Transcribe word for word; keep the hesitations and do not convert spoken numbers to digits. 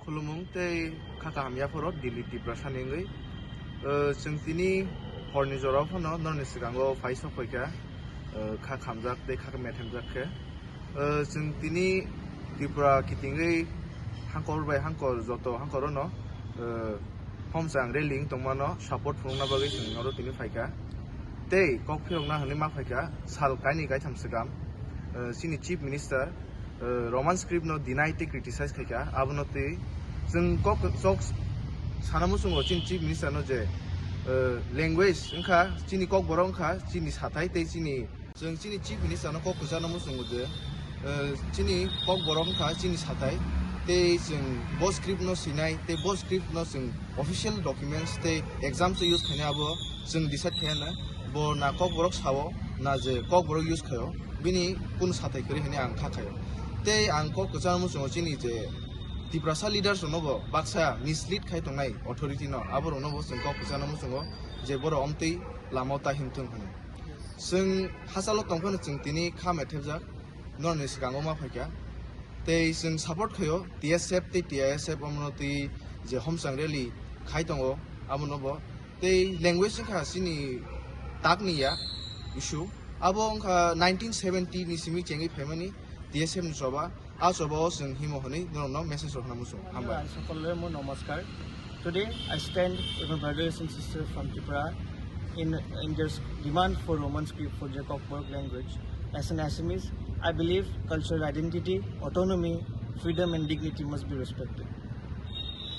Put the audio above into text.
Khulumung tei kha kaham yapharo Delhi Tiprasa ni wngwi. Eh, chwng tini horni jorao phano norni swkango phai sok phaikha, eh, kha khamjak tei kha methemjak khe. Eh, chwng tini Tripura kitingwi hangkor bai hangkor joto hangkorono, eh, homchang rally wng tongmano support phunukna bagwi chwng oro tini phaikha. Tei kok phirokna hwnwi ma phaikha sal kainwi kaitham swkang, eh, chini Chief Minister, eh, Roman script no deny tei criticize khaikha, abono twi chwng kok chok sana muchungo chini Chief Minister no je, eh, language wngkha chini kokborok wngkha chini sathai tei chini, chwng chini Chief Minister no kok kwchana muchungo je, eh, chini kokborok wngkha chini sathai tei chwng bo script no sinai tei bo script no chwng official documents tei exams o use khainai abo chwng decide khaina bo na kokborok sao na je kokborok use khaio. Bini kunu sathai kwrwi hwnwi ang kha khaio. Tei ang kok kwchangma muchungo chini je Tiprasa leaders rokno bo baksa mislead khai tongnai authority no, abo rokno bo chwng kok kwchangma muchungo je borok omtwi lama o ta himthung hwnwi. Chwng hachalo tongphano chwng tini kha methepjak norni swkango ma phaikha. Tei chwng support khaio T S F tei T I S F omono twi je homchang rally khai tongo abono bo. Tei language wngkha chini takni ya issue. Abo wngkha nineteen seventy ni simi chengwi phaimani T S F ni choba. A choba o chwng himo hwnwi norokno message rok hwnna muchung. Hambai. Ang সকলোৰে মোৰ নমস্কাৰ। Today I stand with my brothers and sisters from Tripura in, in their demand for Roman script for their Kokborok language. As an Assamese, I believe cultural identity, autonomy, freedom and dignity must be respected.